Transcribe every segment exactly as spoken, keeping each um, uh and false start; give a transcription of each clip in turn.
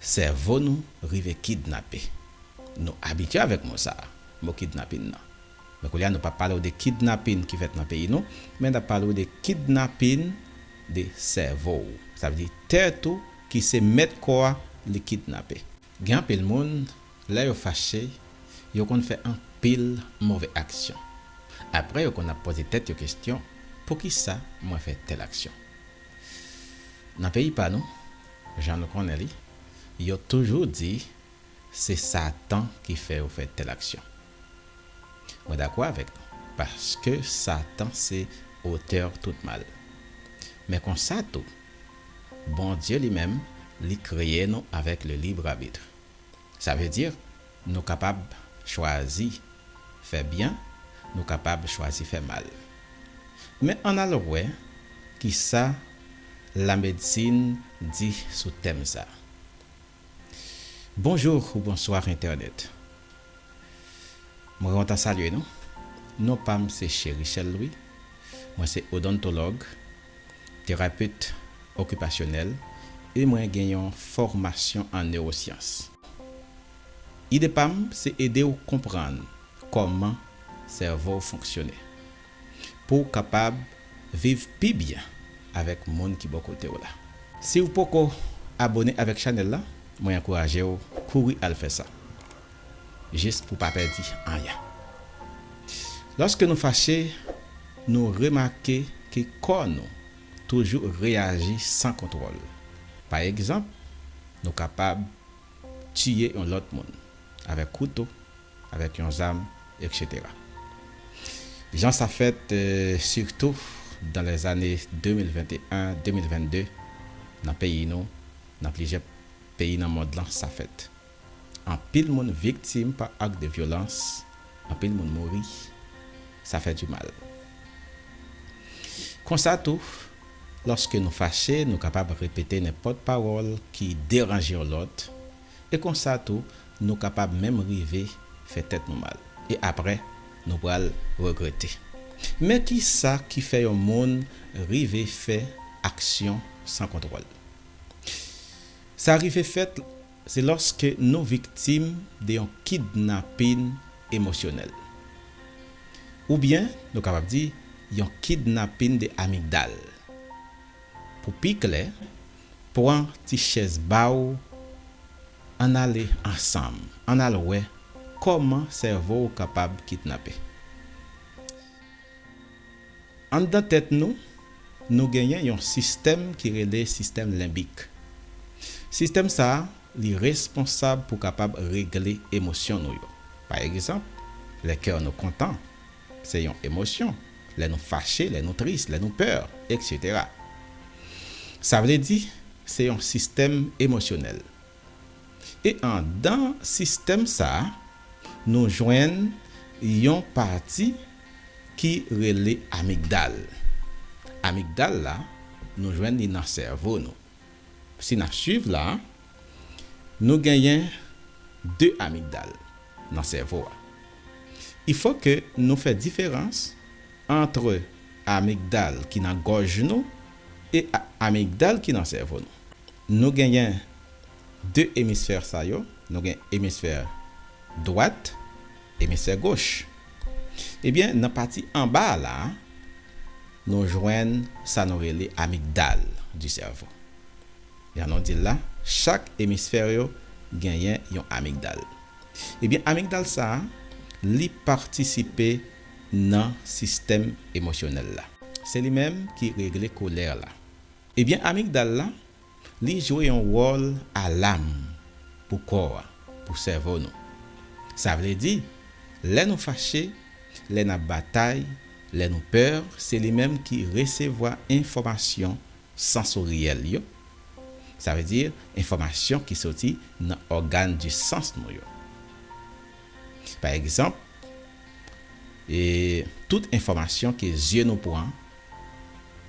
Sèvo nou rive kidnape. Nou abitye avèk mo sa a, mo kidnapin nan. Men kounye a, nou p ap pale w de kidnapin ki fèt nan peyi nou, men n ap pale w de kidnapin de sèvo w. Sa vle di tèt ou ki se mèt kò a, li kidnape. Gen anpil moun, lè yo fache, yo konn fè anpil move aksyon. Apre, yo konn ap poze tèt yo kesyon, poukisa mwen fè tèl aksyon? Nan peyi pa nou, jan nou konnen li, yo toujou di se Satan ki fè yo fè tèl aksyon. Mwen dakò avèk nou, paske Satan se otè tout mal. Men konsa tou, Bondye li menm, li kreye nou avèk le libre arbitre. Sa vle di, nou kapab chwazi fè byen, nou kapab chwazi fè mal. Men ann al wè kisa lamedsin di sou tèm sa a. Bonjou ou bonswa entènèt. Mwen kontan salye nou. Non pa m se Cherichel Louis. Mwen se odontològ, terapet okipasyonèl, e mwen gen yon fòmasyon an newosyans. Ide pa m se ede w konprann kòman sèvo w fonksyone, pou w kapab viv pi byen avèk moun ki bò kote w la. Si w poko abone avèk chanèl la, mwen ankouraje w kouri al fè sa, jis pou w pa pèdi anyen. Lòske nou fache, nou remake ke kò nou toujou reyaji san kontwòl. Pa egzanp, nou kapab tiye yon lòt moun avèk kouto, avèk yon zam, etsetera. Jan sa fèt, euh, surtout dans les années deux mille vingt et un, deux mille vingt-deux, nan peyi nou, nan plizyè peyi nan mond lan, sa fèt. Anpil moun viktim pa ak de vyolans, anpil moun mouri, sa fè du mal. Konsa tou, lòske nou fache, nou kapab repete nenpòt pawòl ki deranje yon lòt, e konsa tou, nou kapab menm rive fè tèt nou mal. E apre, nou pral regrete. Men kisa ki fè yon moun rive fè aksyon san kontwòl? Sa rive fèt, se lòske nou viktim de yon kidnapin emosyonèl. Oubyen, nou kapab di, yon kidnapin de amigdal. Pou pi klè, pran ti chèz ba w, ann ale ansanm, ann al wè kòman sèvo w kapab kidnape. Anndan tèt nou, nou genyen yon sistèm ki rele sistèm lenbik. Sistèm sa a, li responsab pou kapab regle emosyon nou yo. Pa egzanp, lè kè nou kontan, se yon emosyon. Lè nou fache, lè nou tris, lè nou pè, etsetera. Sa vle di, se yon sistèm emosyonèl. E anndan sistèm sa a, nou jwenn yon pati ki rele amigdal. Amigdal la, nou jwenn li nan sèvo nou. Si n ap swiv la, nou genyen de amigdal nan sèvo a. Il faut que nou fè diferans ant amigdal ki nan gòj nou e a-, amigdal ki nan sèvo nou. Nou genyen de emisfè sa yo, nou gen emisfè dwat, emisfè goch. Ebyen, nan pati anba a la, nou jwenn sa nou rele amigdal du cerveau. Jan nou di l la, chak emisfè yo genyen yon amigdal. Ebyen, amigdal sa a, li patisipe nan sistèm emosyonèl la. Se li menm ki regle kolè la. Ebyen, amigdal la, li jwe yon wòl alam pou kò a, pou sèvo nou. Sa vle di, lè nou fache, lè n ap batay, lè nou pè, se li menm ki resevwa enfòmasyon sansoryèl yo. Sa vle di, enfòmasyon ki soti nan ògàn di sans nou yo. Pa egzanp, e tout enfòmasyon ke zye nou pran,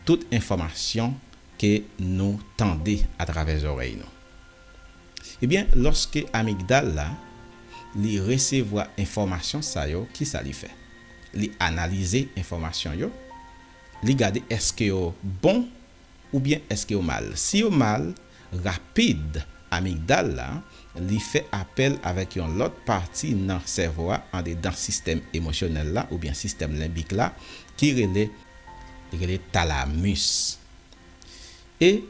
tout enfòmasyon ke nou tande atravè zòrèy nou. Ebyen, lòske amigdal la, li resevwa enfòmasyon sa yo, kisa li fè? Li analize enfòmasyon yo, li gade èske yo bon oubyen èske yo mal. Si yo mal, rapid, amigdal la, li fè apèl avèk yon lòt pati nan sèvo a andedan sistèm emosyonèl la oubyen sistèm lenbik la ki rele, li rele talamus. E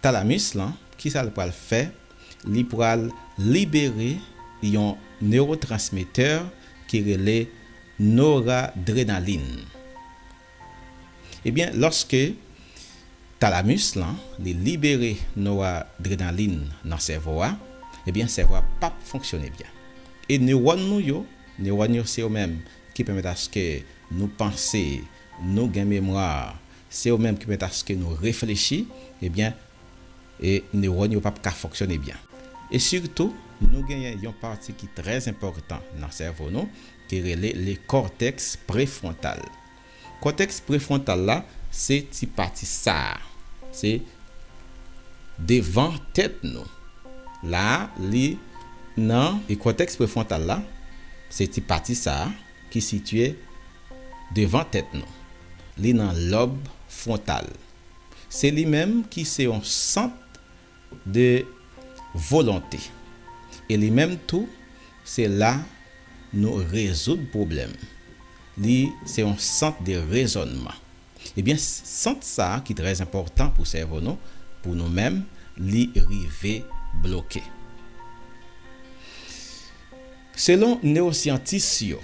talamus lan, kisa l pral fè? Li pral libere yon newotransmetè ki rele noradrenalin. Ebyen, lòske talamus lan, li libere noradrenalin nan sèvo a, ebyen, sèvo a p ap fonksyone byen. E newòn nou yo, newòn yo se yo menm ki pèmèt aske nou panse, nou gen memwa, se yo menm ki pèmèt aske nou reflechi, ebyen, e newòn yo p ap ka fonksyone byen. E sitou, nou genyen yon pati ki trè enpòtan nan sèvo nou, ki rele le kòtèks prefwontal. Kòtèks prefwontal la, se ti pati sa a. Se devan tèt nou. La a, li nan, e kòtèks prefwontal la, se ti pati sa a ki sitiye devan tèt nou. Li nan lòb fwontal. Se li menm ki se yon sant de volonte. E li menm tou, se la nou rezoud pwoblèm. Li se yon sant de rezònman. Ebyen, sant sa a ki trè enpòtan pou sèvo nou, pou nou menm, li rive bloke. Selon newosyantis yo,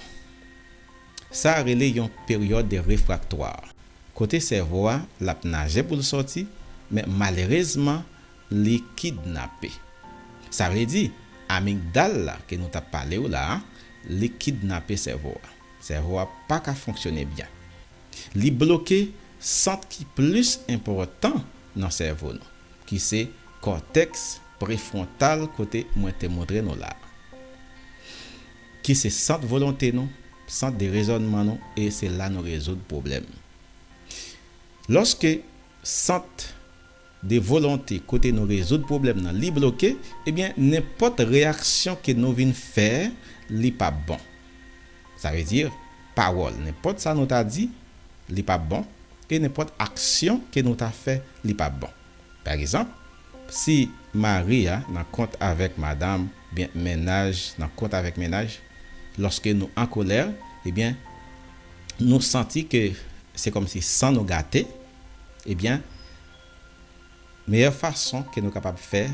sa rele yon peryòd refraktwa, kote sèvo a l ap naje pou l sòti, men malerezman, li kidnape. Sa vle di, amigdal la ke nou t ap pale w la a, li kidnape sèvo a. Sèvo a pa ka fonksyone byen. Li bloke sant ki plis enpòtan nan sèvo nou, ki se kòtèks prefwontal kote mwen te montre nou la a, ki se sant volonte nou, sant de rezònman nou, e se la nou rezoud pwoblèm. Lòske sant de volonte kote nou rezoud pwoblèm nan li bloke, ebyen, nenpòt reyaksyon ke nou vin fè, li p ap bon. Sa vle di, pawòl, nenpòt sa nou ta di, li p ap bon, e nenpòt aksyon ke nou ta fè, li p ap bon. Pa egzanp, si mari a nan kont avèk madanm, byen mennaj nan kont avèk mennaj, lòske nou an kolè, ebyen, nou santi ke se kòmsi san nou gate, ebyen, meyè fason ke nou kapab fè,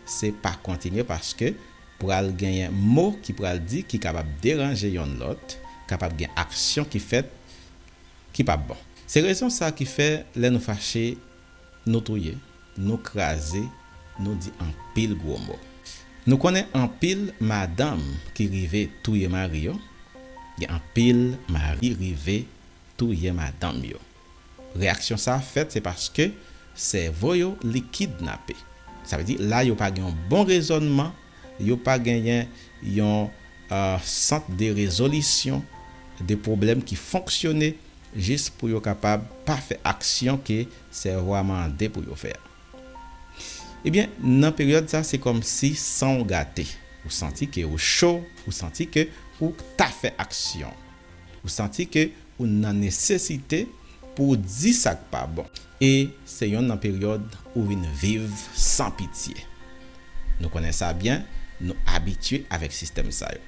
se pa kontinye, paske pral genyen mo ki pral di ki kapab deranje yonn lòt, kapab gen aksyon ki fèt ki p ap bon. Se rezon sa ki fè lè nou fache, nou touye, nou kraze, nou di anpil gwo mo. Nou konnen anpil madanm ki rive touye mari yo, gen anpil mari rive touye madanm yo. Reyaksyon sa a fèt se paske sèvo yo li kidnape. Sa vle di la yo pa gen yon bon rezònman, yo pa genyen yon, euh, sant de rezolisyon de pwoblèm ki fonksyone jis pou yo kapab pa fè aksyon ke sèvo a mande pou yo fè a. Ebyen, nan peryòd sa, se kòmsi san w gate. Ou santi ke ou cho, ou santi ke ou ta fè aksyon. Ou santi ke ou nan nesesite pou w di sa k pa bon. E se yonn nan peryòd ou vin viv san pitye. Nou konnen sa byen, nou abitye avèk sistèm sa yo.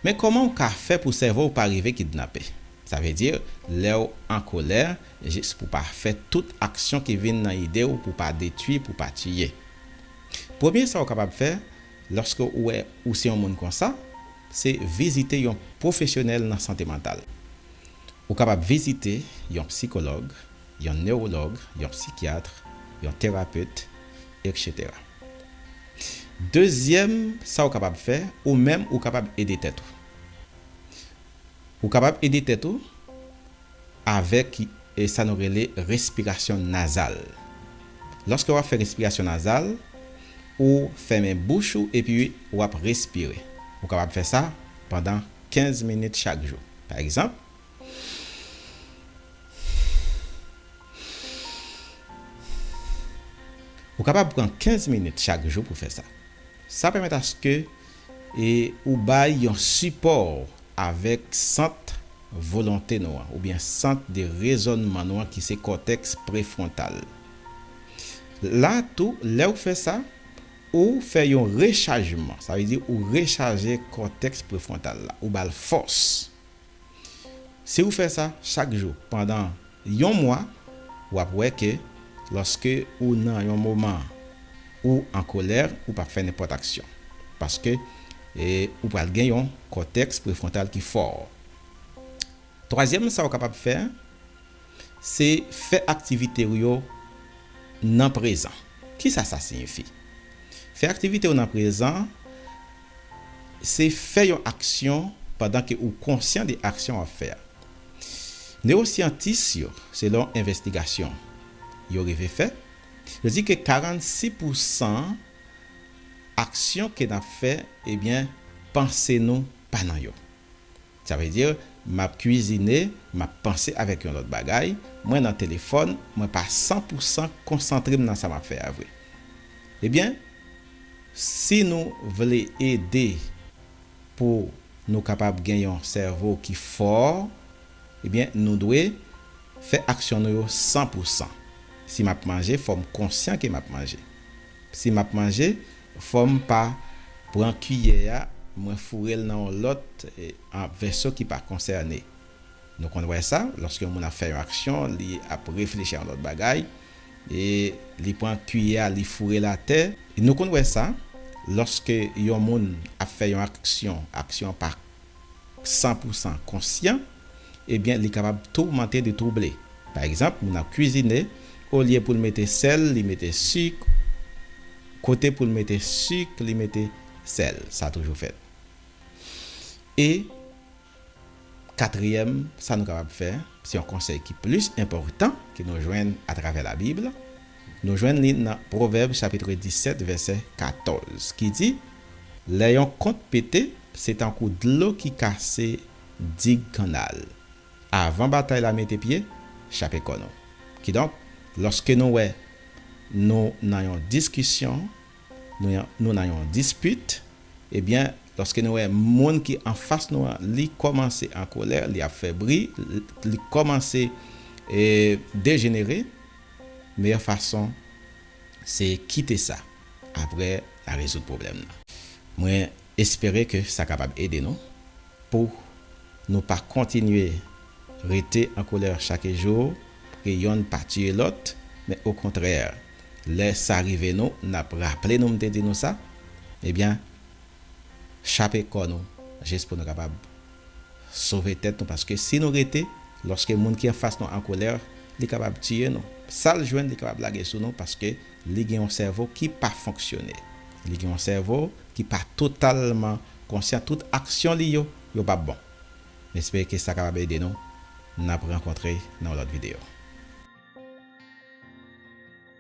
Men kòman w ka fè pou sèvo w pa rive kidnape? Sa vle di, lè w an kolè, jis pou pa fè tout aksyon ki vin nan ide w, pou pa detwi, pou pa tiye. Premye sa w kapab fè, lòske w wè ou se yon moun konsa, se vizite yon pwofesyonèl nan sante mantal. Ou kapab vizite yon sikològ, yon newològ, yon sikyat, yon terapet, etsetera. Dezyèm, sa w kapab fè, ou menm ou kapab ede tèt ou. Ou kapab ede tèt ou avèk, e, sa nou rele respirasyon nazal. Lòske w ap fè respirasyon nazal, ou fèmen bouch ou epi w ap respire. Ou kapab fè sa pandan kenz minit chak jou. Pa egzanp, ou kapab pran kenz minit chak jou pou fè sa. Sa pèmèt aske, e, ou bay yon sipò avèk sant volonte nou an, oubyen sant de rezònman nou an ki se kòtèks prefwontal. La tou, lè w fè sa, Ou fè yon rechajman, sa vle di ou rechaje kòtèks prefwontal la, ou ba l fòs. Si ou fè sa chak jou pandan yon mwa, w ap wè ke lòske ou nan yon moman ou an kolè, ou p ap fè nenpòt aksyon. Paske e, ou pral gen yon kòtèks prefwontal ki fò. Twazyèm sa w kapab fè, se fè aktivite w yo nan prezan. Kisa sa siyifi? Fè aktivite w nan prezan, se fè yon aksyon pandan ke ou konsyan de aksyon w ap fè a. Newosyantis yo, selon envestigasyon yo rive fè, yo di ke karannsis pousan aksyon ke n ap fè, ebyen, panse nou pa nan yo. Sa vle di, m ap kwizine, m ap panse avèk yon lòt bagay, mwen nan telefòn, mwen pa san pousan konsantre m nan sa m ap fè a vre. Ebyen, si nou vle ede pou nou kapab gen yon sèvo ki fò, ebyen, nou dwe fè aksyon nou yo san pousan. Si m ap manje, fò m konsyan ke m ap manje. Si m ap manje, fò m pa pran kiyè a, mwen foure l nan yon lòt e, an vèso ki pa konsène. Nou konn wè sa, lòske yon moun ap fè yon aksyon, li ap reflechi a yon lòt bagay, e li pran kiyè a, li foure l atè. Nou konn wè sa, lòske yon moun ap fè yon aksyon, aksyon pa san pousan konsyan, ebyen, li kapab toumante, li twouble. Pa egzanp, moun ap kwizine, olye pou l mete sèl, li mete sik, kote pou l mete sik, li mete sèl. Sa toujou fèt. E katriyèm, sa nou kapab fè, se yon konsèy ki plis enpòtan ke nou jwenn atravè Labib. Nou jwenn li nan Pwovèb chapit disèt, vèsè katòz, ki di, lè yon kont pete, se tankou dlo ki kase dig kannal. Avan batay la mete pye, chape kò nou. Kidonk, lòske nou wè nou nan yon diskisyon, nou, nou nan yon dispit, ebyen, lòske nou wè moun ki anfas nou an, li kòmanse an kolè, li ap fè bri, li kòmanse e, dejenere, meyè fason se kite sa, apre n a rezoud pwoblèm nan. Mwen espere ke sa kapab ede nou pou nou pa kontinye rete an kolè chak jou, pou ke yonn pa tiye lòt, men okontrè, lè sa rive nou, n ap raple nou m te di nou sa, ebyen, chape kò nou, jis pou nou kapab sove tèt nou, paske si nou rete, lòske moun ki anfas nou an kolè, li kapab tiye nou. Sa l jwenn, li kapab lage sou nou, paske li gen yon sèvo ki pa fonksyone. Li gen yon sèvo ki pa totalman konsyan. Tout aksyon li yo, yo p ap bon. M espere ke sa kapab ede nou. N ap rankontre nan yon lòt videyo.